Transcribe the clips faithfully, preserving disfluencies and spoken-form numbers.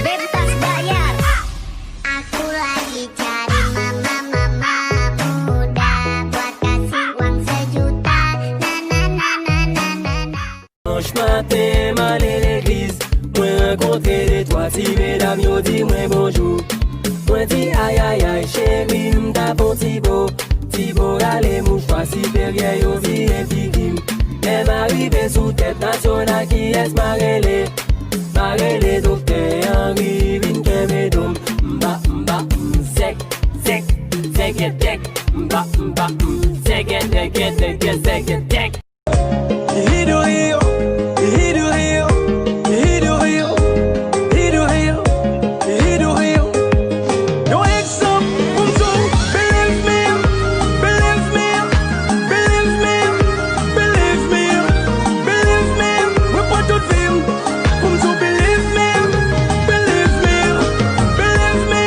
Bebtas Bayar. Aku lagi cari mama-mama muda buat kasih uang sejuta. Na na na na na na na. Dimanch maten, m ale legliz. Mwen rankontre de twa ti medam, yo di mwen bonjou. Mwen di, ayayay, cheri, m t ap on ti bo. Ti bo rale mouchwa siperyè, yo vire figi m. Lè m arive sou tèt nasyonal, kiyès m a rele? M a rele Doktè Henry, vin kenbe do m. M ba, m ba, m, sèk, sèk, sèkètèk. M ba, m ba, m, sèkètèkètèkè, sèkètèk. Yon egzanp pou m di w, believe me, believe me, believe me, believe me, believe me. Mwen pran tout vi m pou m di w, believe me, believe me, believe me.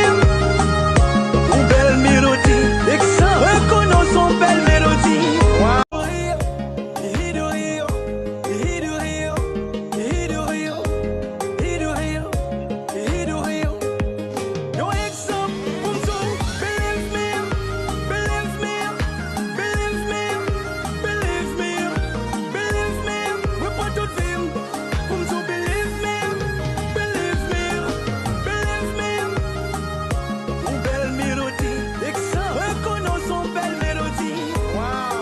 Yon bèl melodi, egzanp, rekonèt w se yon bèl melodi. Yon egzanp pou m di w, believe me, believe me, believe me, believe me, believe me. Mwen pran tout vi m pou m di w, believe me, believe me, believe me. Yon bèl melodi, egzanp, rekonèt w se yon bèl melodi. Wow.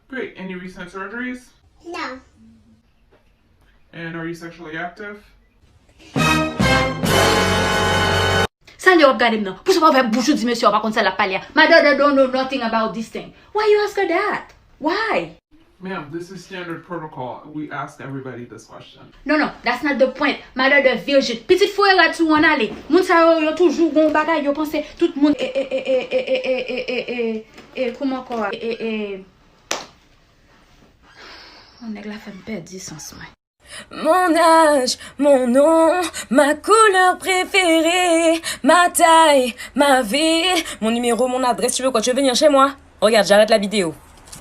Great. Any recent surgeries? No. And are you sexually active? Sa l ye w ap gade m nan? Poukisa w pa ouvè bouch ou di mesye a w pa konn sa l ap pale a? My daughter don't know nothing about this thing. Why you ask her that? Why? Ma'am, this is standard protocol. We ask everybody this question. No, no, that's not the point. My daughter virgin. Pitit foure rad sou w ann ale. Moun sa yo, yo toujou gon bagay, yo panse tout moun e, e, e, kouman ankò a? E, e, e. Yon nèg la fè m pèdi sans mwen. Mon âge, mon nom, ma couleur préférée, ma taille, ma ville, mon numéro, mon adresse, tu veux quoi, tu veux venir chez moi? Regarde, j'arrête la vidéo.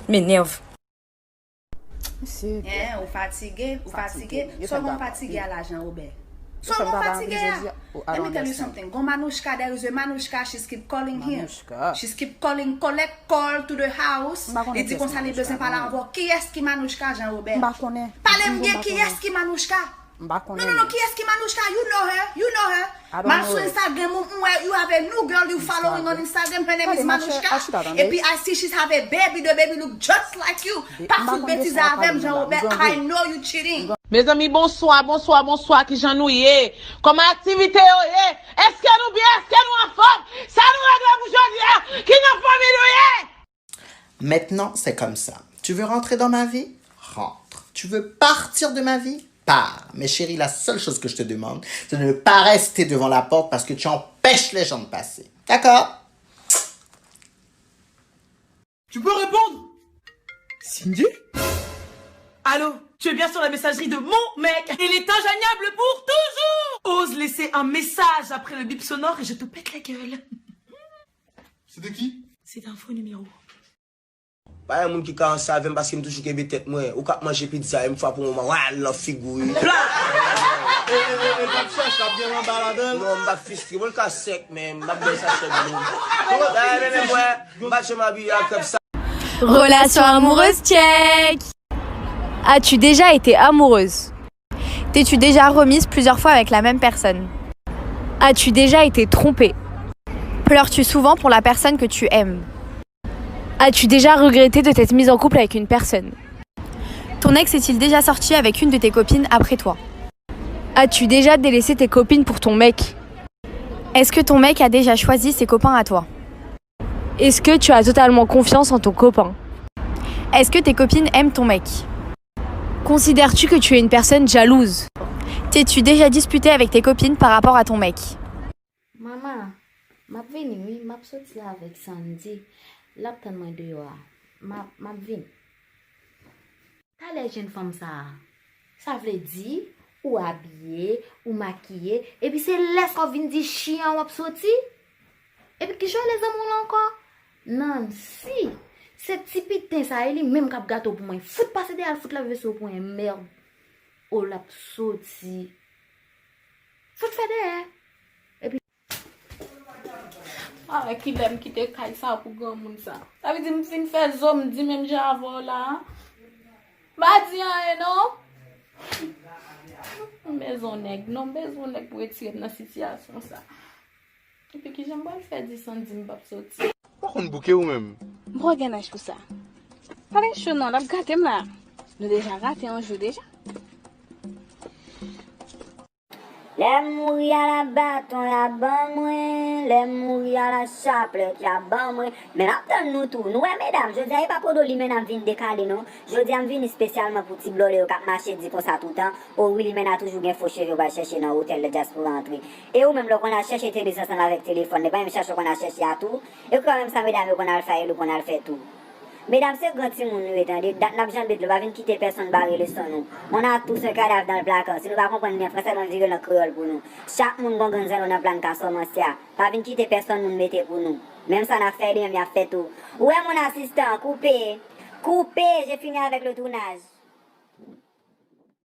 M'énerve. Mesye, Hein, ou fatige, ou fatige. Yo So fè m gon pa fatige anpil. A lajan Obè? Yo So fè m gon pa fatige anpil a? Jezi. Oh, I Let me don't tell you understand. Something. Gon Manouchka, there is a Manouchka, she's keep calling here. Manouchka. She's keep calling, collect call to the house. M pa konnen Li di kiyès konsa li Manouchka, bezwen pale non. Avè w. Kiyès ki Manouchka, Jean Robert? M pa konnen. Pale m M byen, pa kiyès konnen. Ki Manouchka? M pa konnen. Non, non, non, kiyès ki Manouchka? You know her, you know her. I don't M al know sou her. Instagram ou, m wè you have a new girl you following on Instagram. Her name is Tande, ma chè, Manouchka. achte, tande. Epi I see she's have a baby, the baby look just like you. Be- Pa m pa fout konn de betize sa w ap avè m, pale Jean la. Robert. M gen I gou. Know you cheating. Mezanmi, bonswa, bonswa, bonswa, kijan nou ye? Kòman aktivite yo ye? Èske nou byen? Èske nou anfòm? Sa nou regle pou jodi a? Ki nan fanmi nou ye? Maintenant, c'est comme ça. Tu veux rentrer dans ma vie? Rentre. Tu veux partir de ma vie? Pars. Mais chérie, la seule chose que je te demande, c'est de ne pas rester devant la porte parce que tu empêches les gens de passer. D'accord? Tu peux répondre? Cindy? Allô, tu es bien sur la messagerie de mon mec. Il est injoignable pour toujours. Ose laisser un message après le bip sonore et je te pète la gueule. C'était qui? C'est un faux numéro. Pa gen moun ki ka ansanm avè m paske m toujou kenbe tèt mwen. Ou k ap manje pizza, e m frape w, mwen wal nan figi w. Pla! E, e, e, e, l ap chèche, l ap gen manba ladan l. Non, m pa fistre, bon, l ka sèk, men m ap bwè sachè dlo. Dayè, men, men, mwen, m pa janm abiye ak krèp sa. Relation amoureuse, check. As-tu déjà été amoureuse? T'es-tu déjà remise plusieurs fois avec la même personne? As-tu déjà été trompée? Pleures-tu souvent pour la personne que tu aimes? As-tu déjà regretté de t'être mise en couple avec une personne? Ton ex est-il déjà sorti avec une de tes copines après toi? As-tu déjà délaissé tes copines pour ton mec? Est-ce que ton mec a déjà choisi ses copains à toi? Est-ce que tu as totalement confiance en ton copain? Est-ce que tes copines aiment ton mec? Considères-tu que tu es une personne jalouse? T'es-tu déjà disputé avec tes copines par rapport à ton mec? Manman, m ap vini wi, m ap soti avèk Sandy. L ap tann mwen deyò a. M ap, m ap vini. Talè jenn fanm sa a. Sa vle di, ou abiye, ou makiye, epi se lè sa w vin di chyen an w ap soti? Epi kijan w rele zanmi w lan ankò? Nancy. Se ti piten sa a, e li menm k ap gate w pou mwen. Fout pase dèyè l, fout lave vese w pou yon mèd. O, l ap soti. Fout fè dèyè. Epi A, kilè m kite kay sa pou granmoun sa. Sa vle di m fin fè zo, m di menm jan avè w la a. M pa di anyen non. M bezwen nèg, non, m bezwen nèg pou retire m nan sitiyasyon sa. Epi kijan m pral fè di Sandy m p ap soti? Ou konn bouke ou menm? M pran gen laj pou sa. Pa gen cho non, l ap gate m la. Nou deja rate yon jou deja. Lè m mouri a la baton y a ban mwen, lè m mouri a la chaplèt y a ban mwen. Men n ap tann nou tou. Nou wè medam, jodi a e pa podo limena m vin dekale non. Jodi a m vini espesyalman pou ti blòlè yo k ap mache di konsa toutan, o wi limena toujou gen fo cheve yo pral chèche nan otèl lè dyaspora antre. E ou menm lè w konn al chèche te lez ansanm avèk telefòn, e pa menm chache w konn al chèche a tou. E ou kwè menm sa medam yo konn al fè a, e li w konn al fè tou. Medam se gran timoun nou ye tande, dat n ap janbe dlo, pa vin kite pèsonn bare leson nou. On a tous un cadavre dans le placard, si nou pa konprann li an fransè, ban m vire l an kreyòl pou nou. Chak moun gon grenn zanno nan plàn ka sòmansya, pa vin kite pèsonn moun mete pou nou. Menm sa n ap fè li menm y ap fè tou. Ou wè moun asistan, koupe, koupe, j'ai fini avec le tournage.